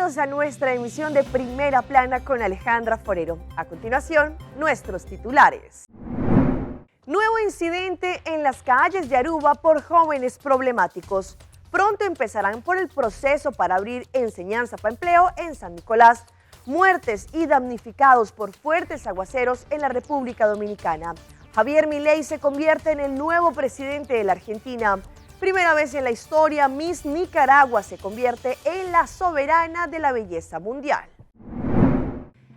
Bienvenidos a nuestra emisión de Primera Plana con Alejandra Forero. A continuación, nuestros titulares. Nuevo incidente en las calles de Aruba por jóvenes problemáticos. Pronto empezarán por el proceso para abrir enseñanza para empleo en San Nicolás. Muertes y damnificados por fuertes aguaceros en la República Dominicana. Javier Milei se convierte en el nuevo presidente de la Argentina. Primera vez en la historia, Miss Nicaragua se convierte en la soberana de la belleza mundial.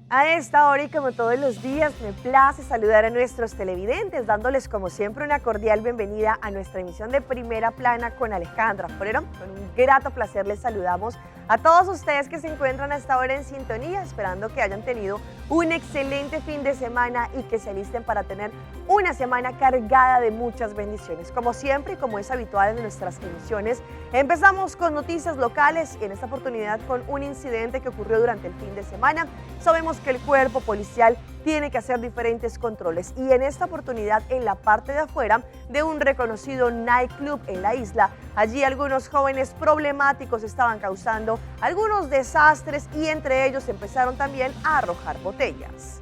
A esta hora y como todos los días, me place saludar a nuestros televidentes, dándoles como siempre una cordial bienvenida a nuestra emisión de Primera Plana con Alejandra Forero. Con un grato placer les saludamos a todos ustedes que se encuentran a esta hora en sintonía, esperando que hayan tenido un excelente fin de semana y que se alisten para tener una semana cargada de muchas bendiciones. Como siempre y como es habitual en nuestras emisiones, empezamos con noticias locales y en esta oportunidad con un incidente que ocurrió durante el fin de semana. Sabemos que el cuerpo policial tiene que hacer diferentes controles y en esta oportunidad en la parte de afuera de un reconocido nightclub en la isla. Allí algunos jóvenes problemáticos estaban causando algunos desastres y entre ellos empezaron también a arrojar botellas.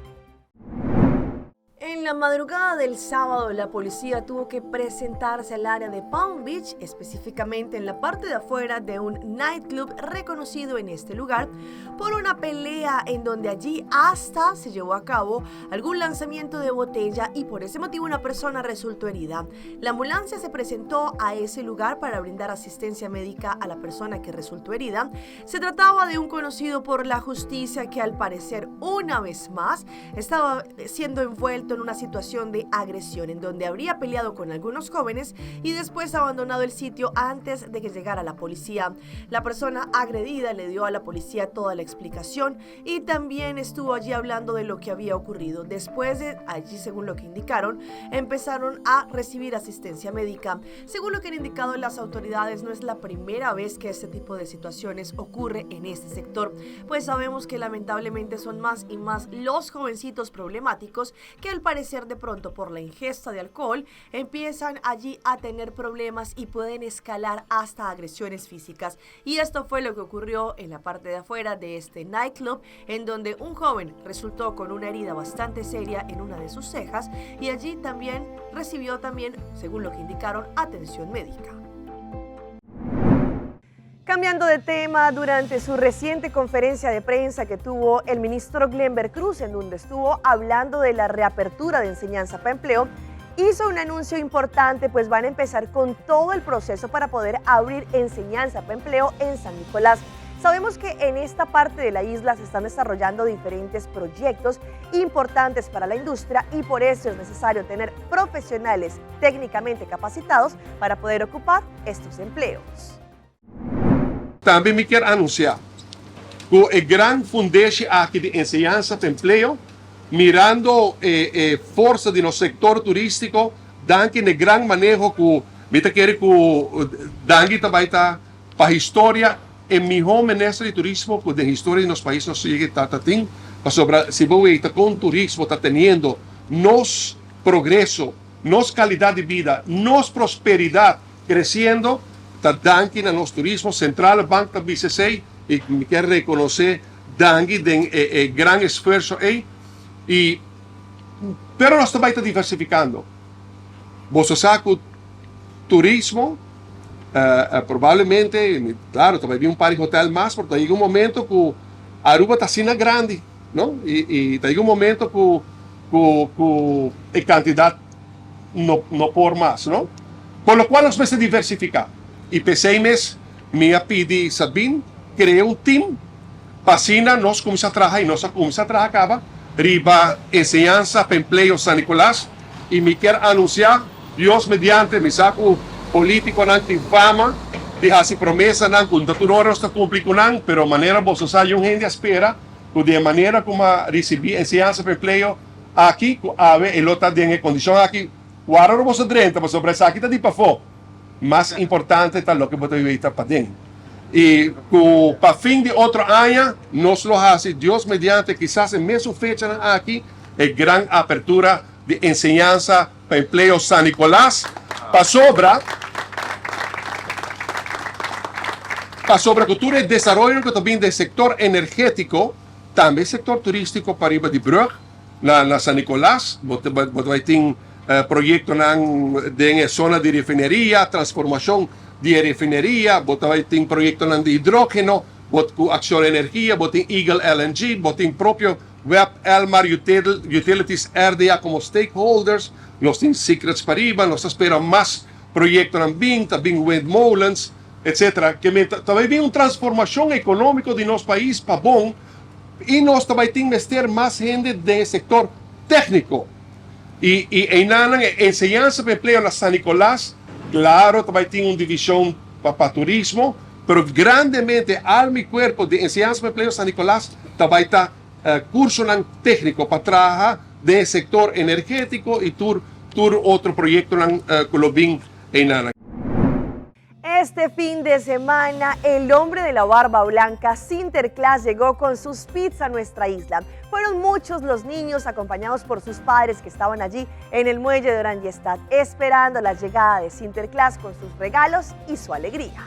En la madrugada del sábado, la policía tuvo que presentarse al área de Palm Beach, específicamente en la parte de afuera de un nightclub reconocido en este lugar, por una pelea en donde allí hasta se llevó a cabo algún lanzamiento de botella y por ese motivo una persona resultó herida. La ambulancia se presentó a ese lugar para brindar asistencia médica a la persona que resultó herida. Se trataba de un conocido por la justicia que al parecer una vez más estaba siendo envuelto en una situación de agresión en donde habría peleado con algunos jóvenes y después abandonado el sitio antes de que llegara la policía. La persona agredida le dio a la policía toda la explicación y también estuvo allí hablando de lo que había ocurrido. Después de allí, según lo que indicaron, empezaron a recibir asistencia médica. Según lo que han indicado las autoridades, no es la primera vez que este tipo de situaciones ocurre en este sector, pues sabemos que lamentablemente son más y más los jovencitos problemáticos que al parecer de pronto por la ingesta de alcohol empiezan allí a tener problemas y pueden escalar hasta agresiones físicas. Y esto fue lo que ocurrió en la parte de afuera de este nightclub, en donde un joven resultó con una herida bastante seria en una de sus cejas y allí también recibió también, según lo que indicaron, atención médica. Cambiando de tema, durante su reciente conferencia de prensa que tuvo el ministro Glenber Cruz, en donde estuvo hablando de la reapertura de enseñanza para empleo, hizo un anuncio importante, pues van a empezar con todo el proceso para poder abrir enseñanza para empleo en San Nicolás. Sabemos que en esta parte de la isla se están desarrollando diferentes proyectos importantes para la industria y por eso es necesario tener profesionales técnicamente capacitados para poder ocupar estos empleos. Tambe mi kier anuncia cu e gran fundeshi aki di enseñansa pa empleo, mirando e e forsa di nos sector turistico, danki n'e gran maneho cu mi ta kere cu Dangui ta bay ta pa historia e miho minister di turismo cu den historia di nos pais nos yega ta ta tin, pasobra si bo weta con turismo ta teniendo nos progreso, nos calidad di bida, nos prosperidad, Creciendo ta danki na nos turismo. Centrale Bank ta bisa esey y mi kier reconoce Dangui den e e gran esfuerzo ey y pero nos ta bay ta diversificando. Boso sa cu turismo probablemente, claro ta bay bin un par di hotel mas pero ta yega un momento cu Aruba ta asina grandi no y y ta yega un momento cu cu cu e cantidad no no por mas no. Por lo cual nos mester diversifica y p'esey mes mi a pidi Sabine crea un team pa asina nos cuminsa traha y nos a cuminsa traha caba riba enseñansa pa empleo San Nicolas y mi kier anuncia Dios mediante mi sa cu politiconan tin fama di haci promesanan cu no ta tur ora nos ta cumpli cu nan pero manera boso sa yun hende a spera cu di e manera cu mi a ricibi enseñansa pa empleo Aki ku awe e lo ta den e kondishon aki, wara ora boso drenta, pasobra esaki ta di pafó. Mas importante ta loke bo ta weta paden. I ku pa fin di otro aña nos lo hasi, Dios mediante, kisas e mesun fechanan aki, e gran apertura di enseñansa pa empleo San Nicolas, pasobra. Pasobra ku tur e desaroyonan ku ta bin den sektor energétiko, tambe e sektor turístiko pariba di brug na na San Nicolas, bo ta bo ta bai tin proyektonan den e zona di refineria, transformashon di e refineria, bo ta bai tin proyektonan di hidrógeno, bo ku Acciona Energia, bo tin Eagle LNG, bo tin propio web, Elmar Utilities, RDA komo stakeholders, nos tin Secrets pariba, nos ta spera mas proyektonan bin, ta bin windmolens, etc. Ke men ta bai bin un transformashon ekonómiko di nos pais pa bon i nos ta bai tin mester mas hende den e sektor tékniko. I i einanan e enseñansa pa empleo na San Nicolas, klaro ta bai tin un divishon pa pa turismo, pero grandemente alma i kuerpo di enseñansa pa empleo San Nicolas ta bai ta kursonan tékniko pa traha den e sektor energétiko i tur tur otro proyektonan ku lo bin einanan. Este fin de semana, el hombre de la barba blanca, Sinterklaas, llegó con sus pizza a nuestra isla. Fueron muchos los niños acompañados por sus padres que estaban allí en el muelle de Oranjestad, esperando la llegada de Sinterklaas con sus regalos y su alegría.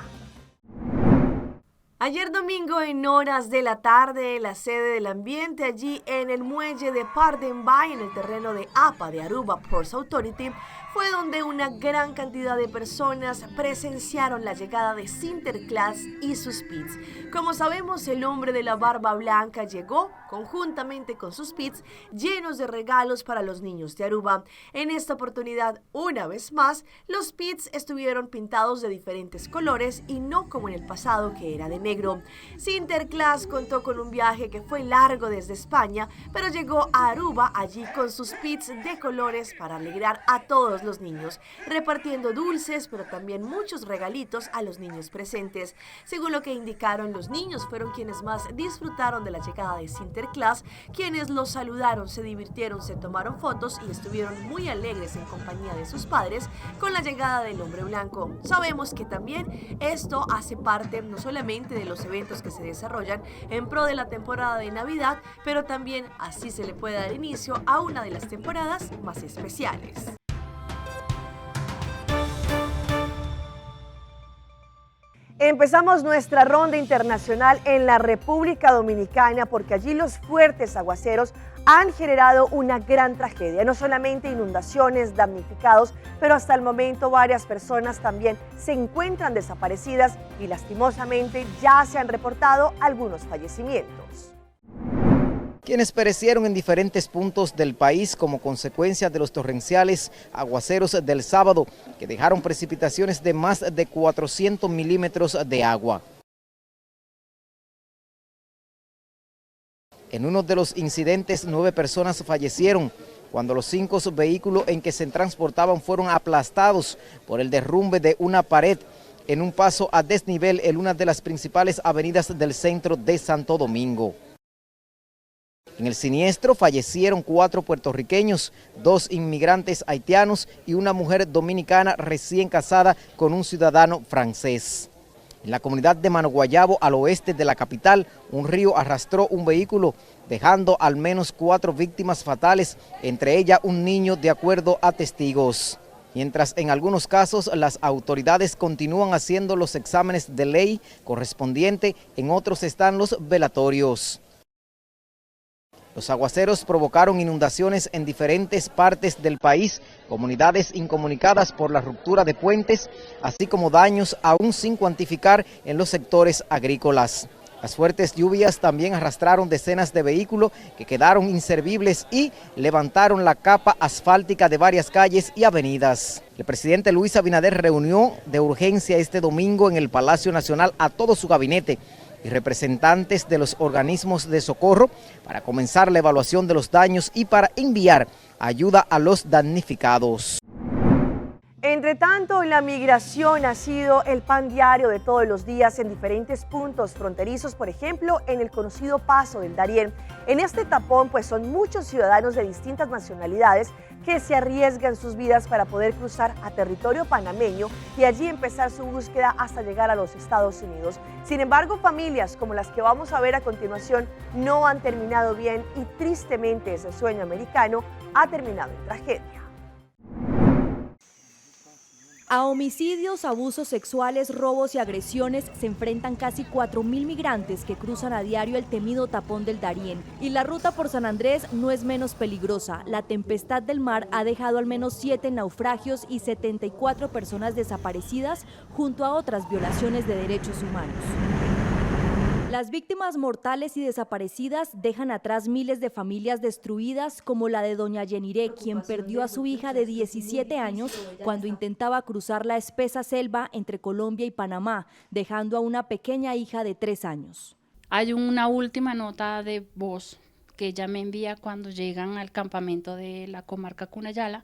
Ayer domingo en horas de la tarde, la sede del ambiente allí en el muelle de Paardenbaai, en el terreno de APA de Aruba Ports Authority, fue donde una gran cantidad de personas presenciaron la llegada de Sinterklaas y sus pits. Como sabemos, el hombre de la barba blanca llegó conjuntamente con sus pits llenos de regalos para los niños de Aruba. En esta oportunidad, una vez más, los pits estuvieron pintados de diferentes colores y no como en el pasado que era de negro. Sinterklaas contó con un viaje que fue largo desde España, pero llegó a Aruba allí con sus pits de colores para alegrar a todos los niños, repartiendo dulces, pero también muchos regalitos a los niños presentes. Según lo que indicaron, los niños fueron quienes más disfrutaron de la llegada de Sinterklaas, quienes los saludaron, se divirtieron, se tomaron fotos y estuvieron muy alegres en compañía de sus padres con la llegada del hombre blanco. Sabemos que también esto hace parte no solamente de los eventos que se desarrollan en pro de la temporada de Navidad, pero también así se le puede dar inicio a una de las temporadas más especiales. Empezamos nuestra ronda internacional en la República Dominicana porque allí los fuertes aguaceros han generado una gran tragedia, no solamente inundaciones, damnificados, pero hasta el momento varias personas también se encuentran desaparecidas y lastimosamente ya se han reportado algunos fallecimientos. Quienes perecieron en diferentes puntos del país como consecuencia de los torrenciales aguaceros del sábado, que dejaron precipitaciones de más de 400 milímetros de agua. En uno de los incidentes, 9 personas fallecieron cuando los 5 vehículos en que se transportaban fueron aplastados por el derrumbe de una pared en un paso a desnivel en una de las principales avenidas del centro de Santo Domingo. En el siniestro fallecieron 4 puertorriqueños, 2 inmigrantes haitianos y una mujer dominicana recién casada con un ciudadano francés. En la comunidad de Manoguayabo, al oeste de la capital, un río arrastró un vehículo, dejando al menos 4 víctimas fatales, entre ellas un niño, de acuerdo a testigos. Mientras en algunos casos las autoridades continúan haciendo los exámenes de ley correspondiente, en otros están los velatorios. Los aguaceros provocaron inundaciones en diferentes partes del país, comunidades incomunicadas por la ruptura de puentes, así como daños aún sin cuantificar en los sectores agrícolas. Las fuertes lluvias también arrastraron decenas de vehículos que quedaron inservibles y levantaron la capa asfáltica de varias calles y avenidas. El presidente Luis Abinader reunió de urgencia este domingo en el Palacio Nacional a todo su gabinete y representantes de los organismos de socorro para comenzar la evaluación de los daños y para enviar ayuda a los damnificados. Entre tanto, la migración ha sido el pan diario de todos los días en diferentes puntos fronterizos, por ejemplo, en el conocido Paso del Darién. En este tapón, son muchos ciudadanos de distintas nacionalidades que se arriesgan sus vidas para poder cruzar a territorio panameño y allí empezar su búsqueda hasta llegar a los Estados Unidos. Sin embargo, familias como las que vamos a ver a continuación no han terminado bien y tristemente ese sueño americano ha terminado en tragedia. A homicidios, abusos sexuales, robos y agresiones se enfrentan casi 4.000 migrantes que cruzan a diario el temido tapón del Darién. Y la ruta por San Andrés no es menos peligrosa. La tempestad del mar ha dejado al menos 7 naufragios y 74 personas desaparecidas junto a otras violaciones de derechos humanos. Las víctimas mortales y desaparecidas dejan atrás miles de familias destruidas, como la de doña Yeniré, quien perdió a su hija de 17 años cuando intentaba cruzar la espesa selva entre Colombia y Panamá, dejando a una pequeña hija de 3 años. Hay una última nota de voz que ella me envía cuando llegan al campamento de la comarca Cunayala,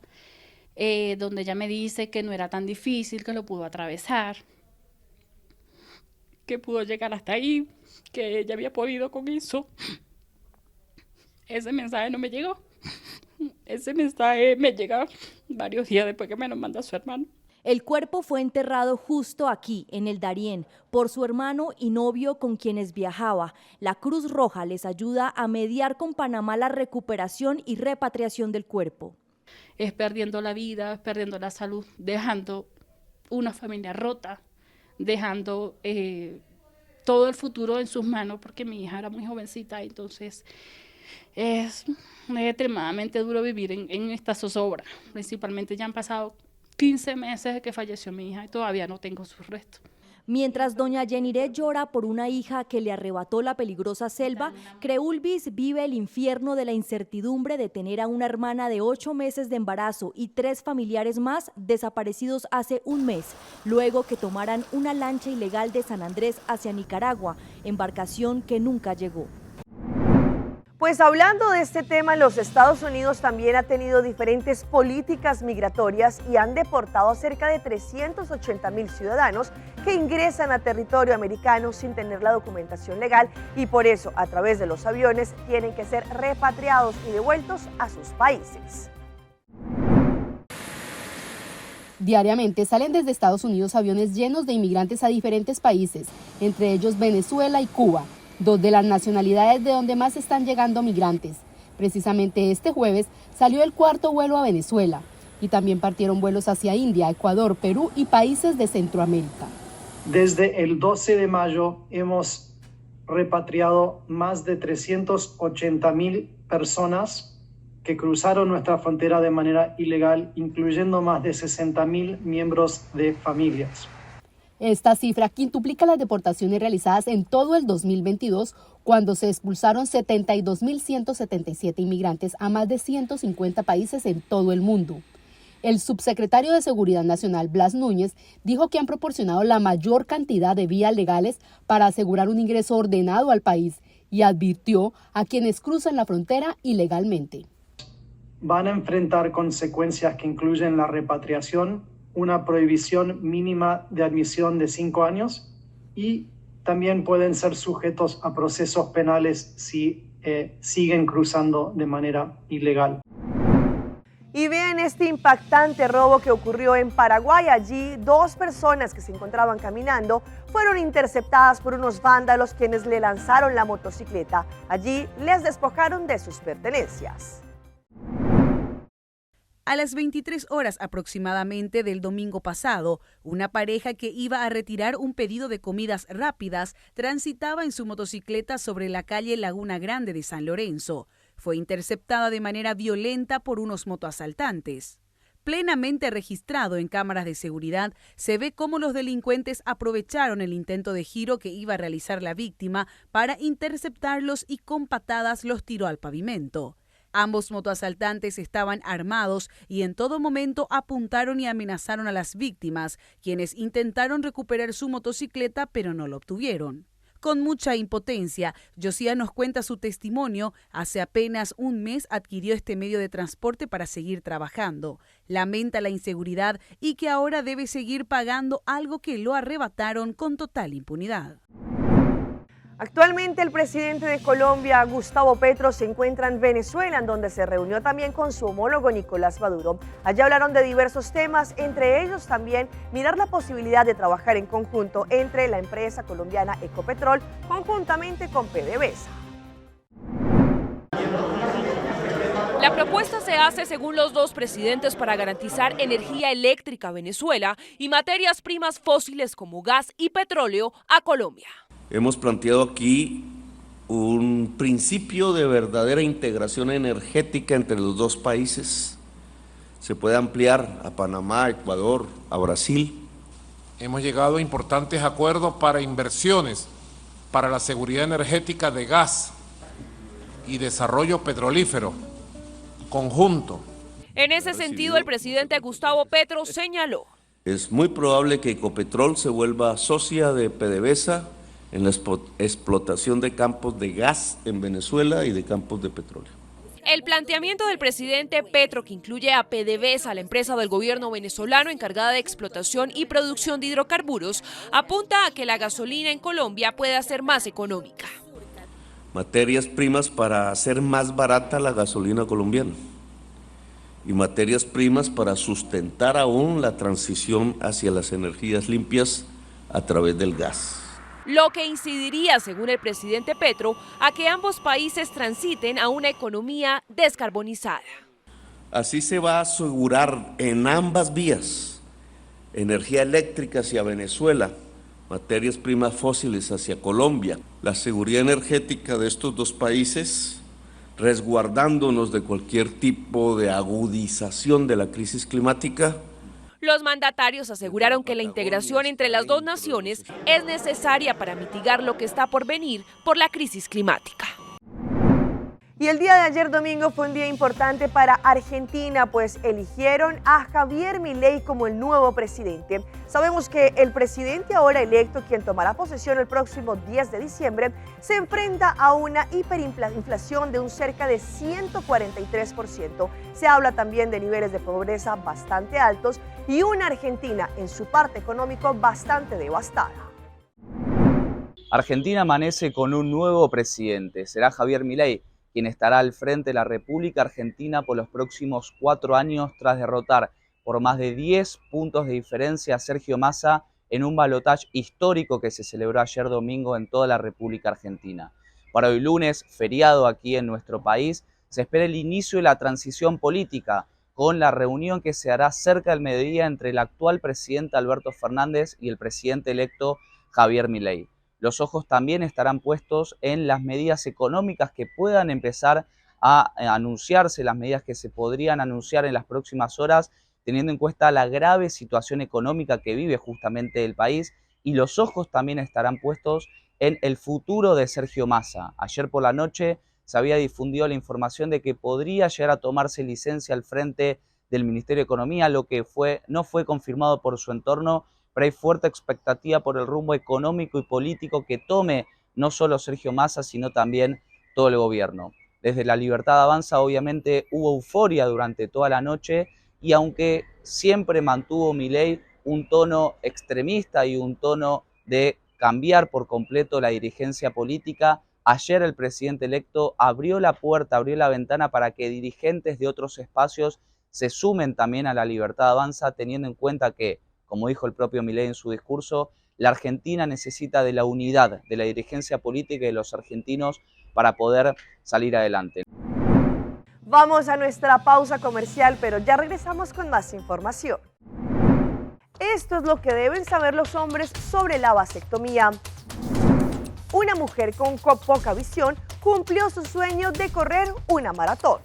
donde ella me dice que no era tan difícil, que lo pudo atravesar, que pudo llegar hasta ahí, que ella había podido con eso. Ese mensaje no me llegó. Ese mensaje me llega varios días después que me lo manda su hermano. El cuerpo fue enterrado justo aquí, en el Darién, por su hermano y novio con quienes viajaba. La Cruz Roja les ayuda a mediar con Panamá la recuperación y repatriación del cuerpo. Es perdiendo la vida, es perdiendo la salud, dejando una familia rota, dejando todo el futuro en sus manos, porque mi hija era muy jovencita, entonces es extremadamente duro vivir en esta zozobra. Principalmente ya han pasado 15 meses de que falleció mi hija y todavía no tengo sus restos. Mientras doña Yeniré llora por una hija que le arrebató la peligrosa selva, Creulvis vive el infierno de la incertidumbre de tener a una hermana de 8 meses de embarazo y 3 familiares más desaparecidos hace un mes, luego que tomaran una lancha ilegal de San Andrés hacia Nicaragua, embarcación que nunca llegó. Hablando de este tema, los Estados Unidos también ha tenido diferentes políticas migratorias y han deportado a cerca de 380.000 ciudadanos que ingresan a territorio americano sin tener la documentación legal y por eso a través de los aviones tienen que ser repatriados y devueltos a sus países. Diariamente salen desde Estados Unidos aviones llenos de inmigrantes a diferentes países, entre ellos Venezuela y Cuba, dos de las nacionalidades de donde más están llegando migrantes. Precisamente este jueves salió el cuarto vuelo a Venezuela y también partieron vuelos hacia India, Ecuador, Perú y países de Centroamérica. Desde el 12 de mayo hemos repatriado más de 380.000 personas que cruzaron nuestra frontera de manera ilegal, incluyendo más de 60.000 miembros de familias. Esta cifra quintuplica las deportaciones realizadas en todo el 2022, cuando se expulsaron 72.177 inmigrantes a más de 150 países en todo el mundo. El subsecretario de Seguridad Nacional, Blas Núñez, dijo que han proporcionado la mayor cantidad de vías legales para asegurar un ingreso ordenado al país y advirtió a quienes cruzan la frontera ilegalmente. Van a enfrentar consecuencias que incluyen la repatriación, una prohibición mínima de admisión de 5 años y también pueden ser sujetos a procesos penales si siguen cruzando de manera ilegal. Y vean este impactante robo que ocurrió en Paraguay. Allí 2 personas que se encontraban caminando fueron interceptadas por unos vándalos quienes le lanzaron la motocicleta. Allí les despojaron de sus pertenencias. A las 23 horas aproximadamente del domingo pasado, una pareja que iba a retirar un pedido de comidas rápidas transitaba en su motocicleta sobre la calle Laguna Grande de San Lorenzo. Fue interceptada de manera violenta por unos motoasaltantes. Plenamente registrado en cámaras de seguridad, se ve cómo los delincuentes aprovecharon el intento de giro que iba a realizar la víctima para interceptarlos y con patadas los tiró al pavimento. Ambos motoasaltantes estaban armados y en todo momento apuntaron y amenazaron a las víctimas, quienes intentaron recuperar su motocicleta pero no lo obtuvieron. Con mucha impotencia, Josía nos cuenta su testimonio. Hace apenas un mes adquirió este medio de transporte para seguir trabajando. Lamenta la inseguridad y que ahora debe seguir pagando algo que lo arrebataron con total impunidad. Actualmente el presidente de Colombia, Gustavo Petro, se encuentra en Venezuela, en donde se reunió también con su homólogo Nicolás Maduro. Allí hablaron de diversos temas, entre ellos también mirar la posibilidad de trabajar en conjunto entre la empresa colombiana Ecopetrol conjuntamente con PDVSA. La La propuesta se hace, según los dos presidentes, para garantizar energía eléctrica a Venezuela y materias primas fósiles como gas y petróleo a Colombia. Hemos planteado aquí un principio de verdadera integración energética entre los dos países. Se puede ampliar a Panamá, a Ecuador, a Brasil. Hemos llegado a importantes acuerdos para inversiones para la seguridad energética de gas y desarrollo petrolífero conjunto. En ese sentido, el presidente Gustavo Petro señaló: Es muy probable que Ecopetrol se vuelva socia de PDVSA en la explotación de campos de gas en Venezuela y de campos de petróleo. El planteamiento del presidente Petro, que incluye a PDVSA, la empresa del gobierno venezolano encargada de explotación y producción de hidrocarburos, apunta a que la gasolina en Colombia pueda ser más económica. Materias primas para hacer más barata la gasolina colombiana y materias primas para sustentar aún la transición hacia las energías limpias a través del gas. Lo que incidiría, según el presidente Petro, a que ambos países transiten a una economía descarbonizada. Así se va a asegurar en ambas vías, energía eléctrica hacia Venezuela, materias primas fósiles hacia Colombia, la seguridad energética de estos dos países, resguardándonos de cualquier tipo de agudización de la crisis climática. Los mandatarios aseguraron que la integración entre las dos naciones es necesaria para mitigar lo que está por venir por la crisis climática. Y el día de ayer domingo fue un día importante para Argentina, pues eligieron a Javier Milei como el nuevo presidente. Sabemos que el presidente ahora electo, quien tomará posesión el próximo 10 de diciembre, se enfrenta a una hiperinflación de un cerca de 143%. Se habla también de niveles de pobreza bastante altos y una Argentina en su parte económico bastante devastada. Argentina amanece con un nuevo presidente, será Javier Milei, quien estará al frente de la República Argentina por los próximos 4 años tras derrotar por más de 10 puntos de diferencia a Sergio Massa en un balotaje histórico que se celebró ayer domingo en toda la República Argentina. Para hoy lunes, feriado aquí en nuestro país, se espera el inicio de la transición política con la reunión que se hará cerca del mediodía entre el actual presidente Alberto Fernández y el presidente electo Javier Milei. Los ojos también estarán puestos en las medidas económicas que puedan empezar a anunciarse, las medidas que se podrían anunciar en las próximas horas, teniendo en cuenta la grave situación económica que vive justamente el país, y los ojos también estarán puestos en el futuro de Sergio Massa. Ayer por la noche se había difundido la información de que podría llegar a tomarse licencia al frente del Ministerio de Economía, lo que no fue confirmado por su entorno, pero hay fuerte expectativa por el rumbo económico y político que tome no solo Sergio Massa, sino también todo el gobierno. Desde La Libertad Avanza, obviamente, hubo euforia durante toda la noche y aunque siempre mantuvo Milei un tono extremista y un tono de cambiar por completo la dirigencia política, ayer el presidente electo abrió la puerta, abrió la ventana para que dirigentes de otros espacios se sumen también a La Libertad Avanza, teniendo en cuenta que, como dijo el propio Milei en su discurso, la Argentina necesita de la unidad de la dirigencia política y de los argentinos para poder salir adelante. Vamos a nuestra pausa comercial, pero ya regresamos con más información. Esto es lo que deben saber los hombres sobre la vasectomía. Una mujer con poca visión cumplió su sueño de correr una maratón.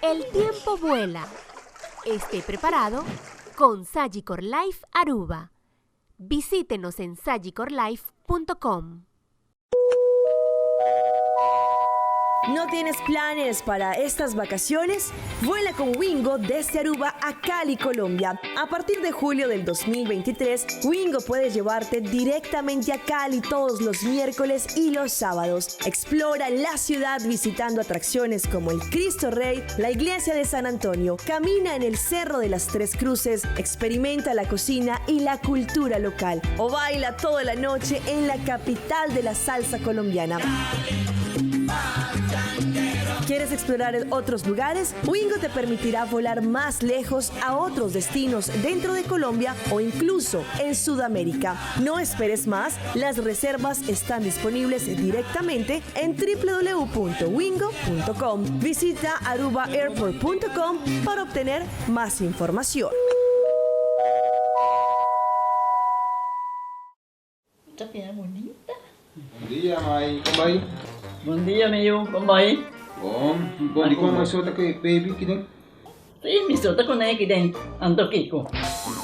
El tiempo vuela. Esté preparado con Sagicor Life Aruba. Visítenos en sagicorlife punto com. ¿No tienes planes para estas vacaciones? Vuela con Wingo desde Aruba a Cali, Colombia. A partir de julio del 2023, Wingo puede llevarte directamente a Cali todos los miércoles y los sábados. Explora la ciudad visitando atracciones como el Cristo Rey, la Iglesia de San Antonio, camina en el Cerro de las Tres Cruces, experimenta la cocina y la cultura local o baila toda la noche en la capital de la salsa colombiana. ¿Quieres explorar otros lugares? Wingo te permitirá volar más lejos a otros destinos dentro de Colombia o incluso en Sudamérica. No esperes más, las reservas están disponibles directamente en www.wingo.com. Visita arubaairport.com para obtener más información. Ta bira bunita. Bon dia, mai. Kon bai? Bon dia, mi yu. Kon bai? Bon. Bon, di kon mai so ta ku e baby kiden? Si, mi so ta kuné kiden. Anto kiko?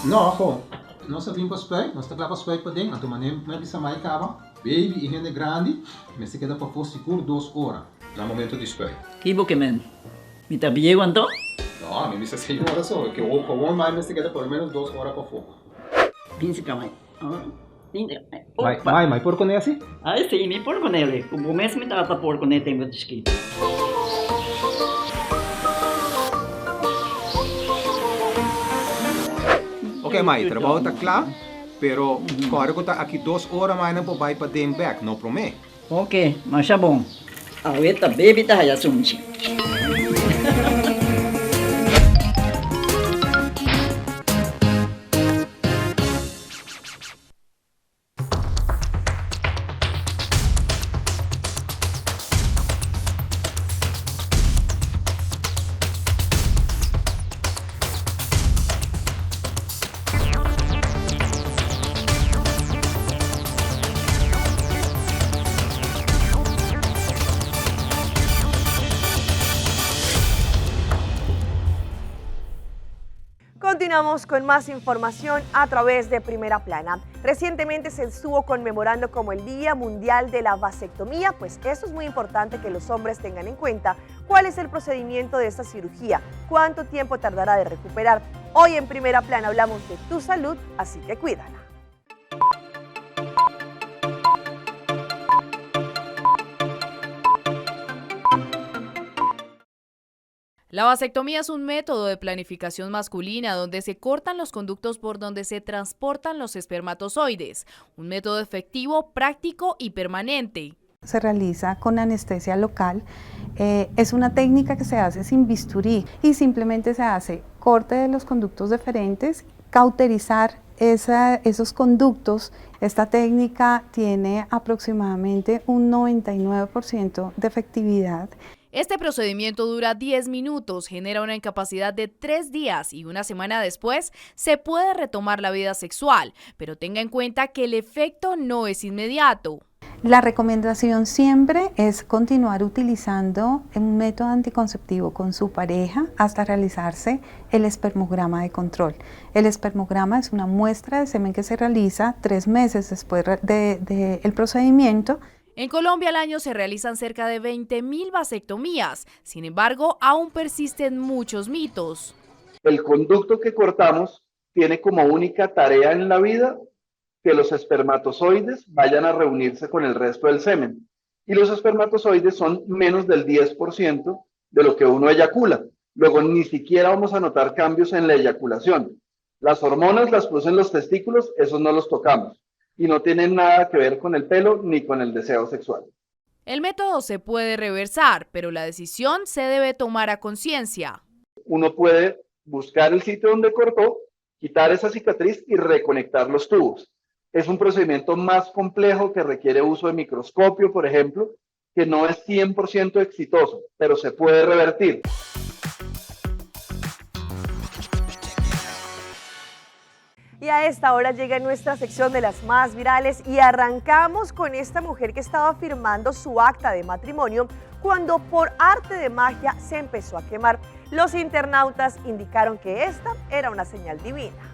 No, ho. Nos a bin pa spuit. Nos ta kla pa spuit paden. Anto manera mi a bisa mai kaba, baby i hende grandi mester keda pafó sigur dos ora na momento di spuit. Ki bo ke men? Mi ta bieu anto? No, mi bisa seis ora so. Ke wou mai mester keda por lo menos dos ora pafó. Binse ka mai. Mai, mai, mai por kuné asi? Ai si, mi por kuné li. Ku bo mes mi tata por kuné tempu di chikito. Ok mai, trabou ta kla, pero kòrda ku ta aki dos ora mai nan por bai paden bèk, no promé. Ok, masha bon. Awe ta baby ta haya sunchi. Continuamos con más información a través de Primera Plana. Recientemente se estuvo conmemorando como el Día Mundial de la Vasectomía, pues eso es muy importante que los hombres tengan en cuenta cuál es el procedimiento de esta cirugía, cuánto tiempo tardará de recuperar. Hoy en Primera Plana hablamos de tu salud, así que cuídala. La vasectomía es un método de planificación masculina donde se cortan los conductos por donde se transportan los espermatozoides, un método efectivo, práctico y permanente. Se realiza con anestesia local. Eh, es una técnica que se hace sin bisturí y simplemente se hace corte de los conductos deferentes, cauterizar esos conductos. Esta técnica tiene aproximadamente un 99% de efectividad. Este procedimiento dura 10 minutos, genera una incapacidad de 3 días y una semana después se puede retomar la vida sexual, pero tenga en cuenta que el efecto no es inmediato. La recomendación siempre es continuar utilizando un método anticonceptivo con su pareja hasta realizarse el espermograma de control. El espermograma es una muestra de semen que se realiza tres meses después del procedimiento. En Colombia al año se realizan cerca de 20.000 vasectomías. Sin embargo, aún persisten muchos mitos. El conducto que cortamos tiene como única tarea en la vida que los espermatozoides vayan a reunirse con el resto del semen. Y los espermatozoides son menos del 10% de lo que uno eyacula. Luego ni siquiera vamos a notar cambios en la eyaculación. Las hormonas las producen los testículos, esos no los tocamos. Y no tienen nada que ver con el pelo ni con el deseo sexual. El método se puede reversar, pero la decisión se debe tomar a conciencia. Uno puede buscar el sitio donde cortó, quitar esa cicatriz y reconectar los tubos. Es un procedimiento más complejo que requiere uso de microscopio, por ejemplo, que no es 100% exitoso, pero se puede revertir. Y a esta hora llega nuestra sección de las más virales y arrancamos con esta mujer que estaba firmando su acta de matrimonio cuando por arte de magia se empezó a quemar. Los internautas indicaron que esta era una señal divina.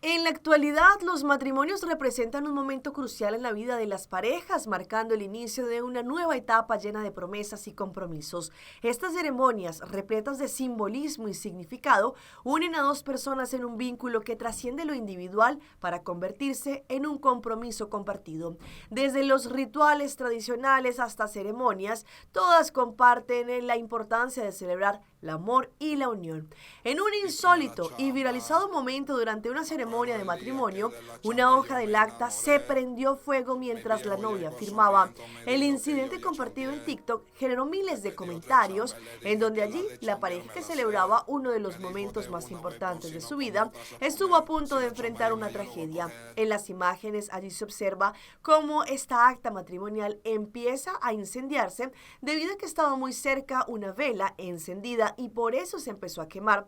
En la actualidad, los matrimonios representan un momento crucial en la vida de las parejas, marcando el inicio de una nueva etapa llena de promesas y compromisos. Estas ceremonias, repletas de simbolismo y significado, unen a dos personas en un vínculo que trasciende lo individual para convertirse en un compromiso compartido. Desde los rituales tradicionales hasta ceremonias, todas comparten la importancia de celebrar el amor y la unión. En un insólito y viralizado momento durante una ceremonia de matrimonio, una hoja del acta se prendió fuego mientras la novia firmaba. El incidente compartido en TikTok generó miles de comentarios en donde allí la pareja que celebraba uno de los momentos más importantes de su vida estuvo a punto de enfrentar una tragedia. En las imágenes allí se observa cómo esta acta matrimonial empieza a incendiarse debido a que estaba muy cerca una vela encendida y por eso se empezó a quemar.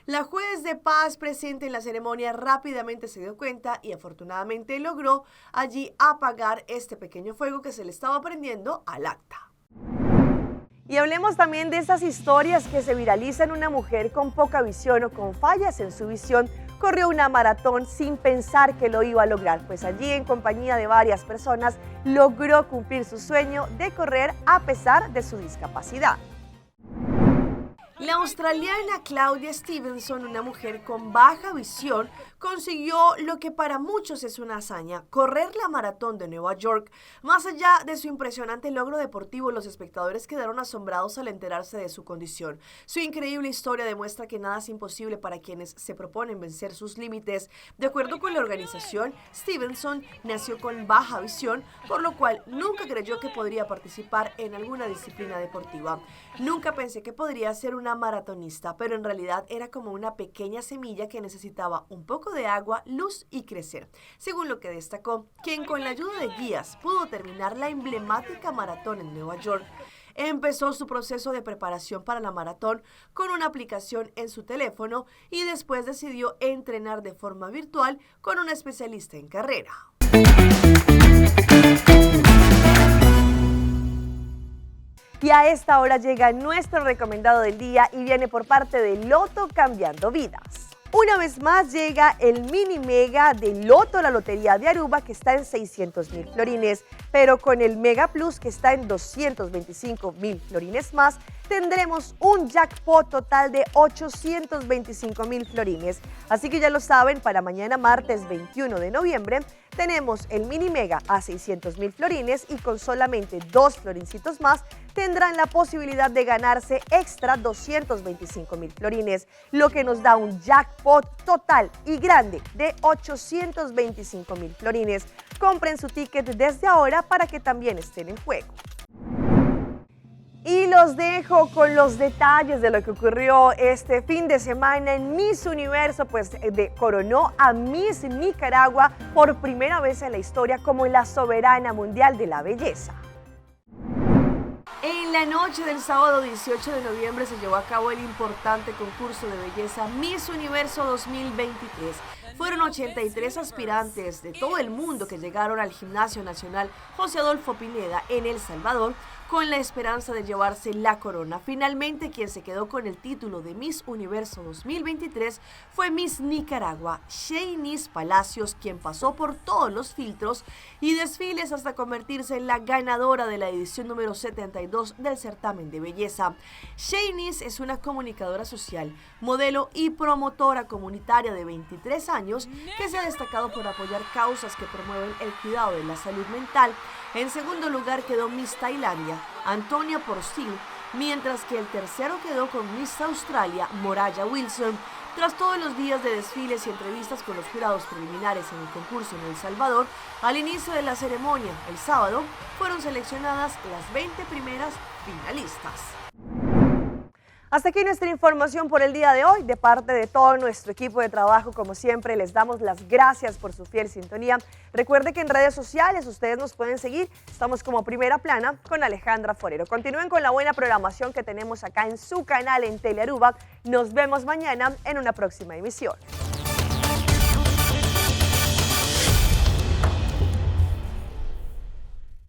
La juez de paz presente en la ceremonia rápidamente se dio cuenta y afortunadamente logró allí apagar este pequeño fuego que se le estaba prendiendo al acta. Y hablemos también de esas historias que se viralizan. Una mujer con poca visión o con fallas en su visión corrió una maratón sin pensar que lo iba a lograr, pues allí en compañía de varias personas logró cumplir su sueño de correr a pesar de su discapacidad. La australiana Claudia Stevenson, una mujer con baja visión, consiguió lo que para muchos es una hazaña, correr la maratón de Nueva York. Más allá de su impresionante logro deportivo, los espectadores quedaron asombrados al enterarse de su condición. Su increíble historia demuestra que nada es imposible para quienes se proponen vencer sus límites. De acuerdo con la organización, Stevenson nació con baja visión, por lo cual nunca creyó que podría participar en alguna disciplina deportiva. Nunca pensé que podría ser una maratonista, pero en realidad era como una pequeña semilla que necesitaba un poco de agua, luz y crecer. Según lo que destacó, quien con la ayuda de guías pudo terminar la emblemática maratón en Nueva York. Empezó su proceso de preparación para la maratón con una aplicación en su teléfono y después decidió entrenar de forma virtual con una especialista en carrera. Y a esta hora llega nuestro recomendado del día y viene por parte de Loto Cambiando Vidas. Una vez más llega el mini mega de Loto, la Lotería de Aruba, que está en 600 mil florines, pero con el Mega Plus, que está en 225 mil florines más, tendremos un jackpot total de 825 mil florines. Así que ya lo saben, para mañana martes 21 de noviembre tenemos el mini mega a 600 mil florines y con solamente dos florincitos más tendrán la posibilidad de ganarse extra 225 mil florines, lo que nos da un jackpot total y grande de 825 mil florines. Compren su ticket desde ahora para que también estén en juego. Y los dejo con los detalles de lo que ocurrió este fin de semana en Miss Universo, pues de, coronó a Miss Nicaragua por primera vez en la historia como la soberana mundial de la belleza. En la noche del sábado 18 de noviembre se llevó a cabo el importante concurso de belleza Miss Universo 2023. Fueron 83 aspirantes de todo el mundo que llegaron al Gimnasio Nacional José Adolfo Pineda en El Salvador con la esperanza de llevarse la corona. Finalmente, quien se quedó con el título de Miss Universo 2023 fue Miss Nicaragua, Sheynnis Palacios, quien pasó por todos los filtros y desfiles hasta convertirse en la ganadora de la edición número 72 del certamen de belleza. Sheynnis es una comunicadora social, modelo y promotora comunitaria de 23 años que se ha destacado por apoyar causas que promueven el cuidado de la salud mental. En segundo lugar quedó Miss Tailandia, Antonia Porcil, mientras que el tercero quedó con Miss Australia, Moraya Wilson. Tras todos los días de desfiles y entrevistas con los jurados preliminares en el concurso en El Salvador, al inicio de la ceremonia, el sábado, fueron seleccionadas las 20 primeras finalistas. Hasta aquí nuestra información por el día de hoy. De parte de todo nuestro equipo de trabajo, como siempre, les damos las gracias por su fiel sintonía. Recuerde que en redes sociales ustedes nos pueden seguir. Estamos como Primera Plana con Alejandra Forero. Continúen con la buena programación que tenemos acá en su canal en Telearuba. Nos vemos mañana en una próxima emisión.